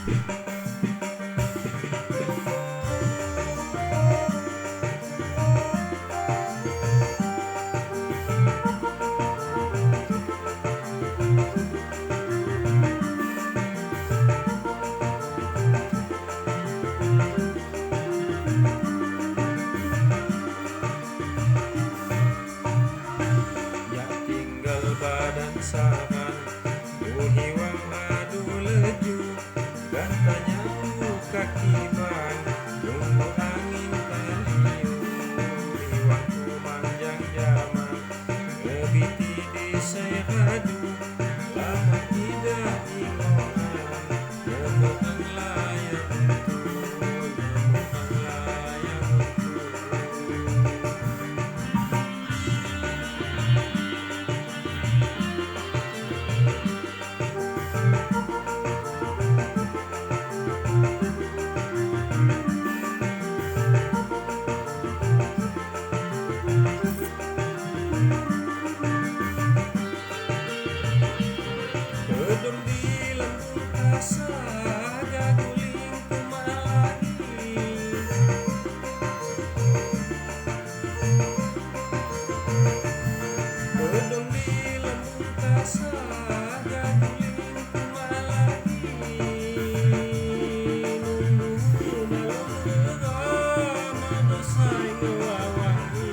Nyak tinggal badan saran, ku hiwang adu leju, ganta nyapu kaki ban, nunggu angin taliu. Hiwangku manjang jaman, ngebiti di sai radu, lamon idah ingonan, nemu renglaya buntu, nemu renglaya buntu. Pedom di lembung kasa, gaguling kuma lagi. Pedom di lembung kasa, gaguling kuma lagi. Nunggu malam lega, mado sai ngewawangi,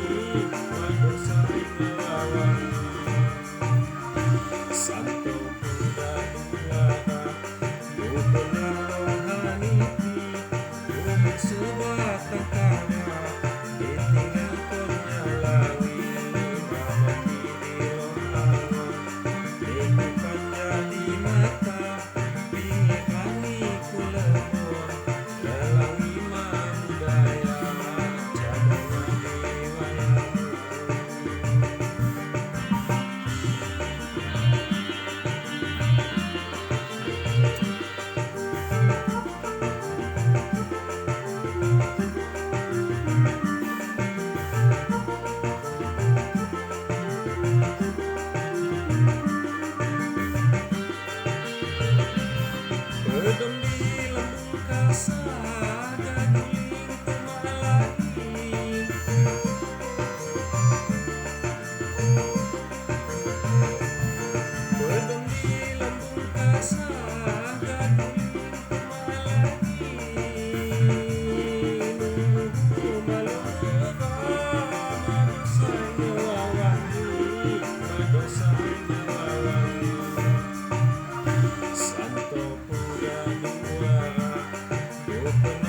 mado sai ngewawangi. Santo kuda duara, dukun rohaniti, ubik sebatang kara, ditinggalkonnya lawi, mamati di roh angon, niku kan jadi mata, pingirani kulemon, lelawi ma budaya, cabangnya diwayamu. Pedom di lembung kasa, gaguling kuma lagi. Pedom di lembung kasa, gaguling kuma lagi. Nunggu malam lega, mado sai ngewawangi, mado sai ngewawangi. Santo kuda duara, dukun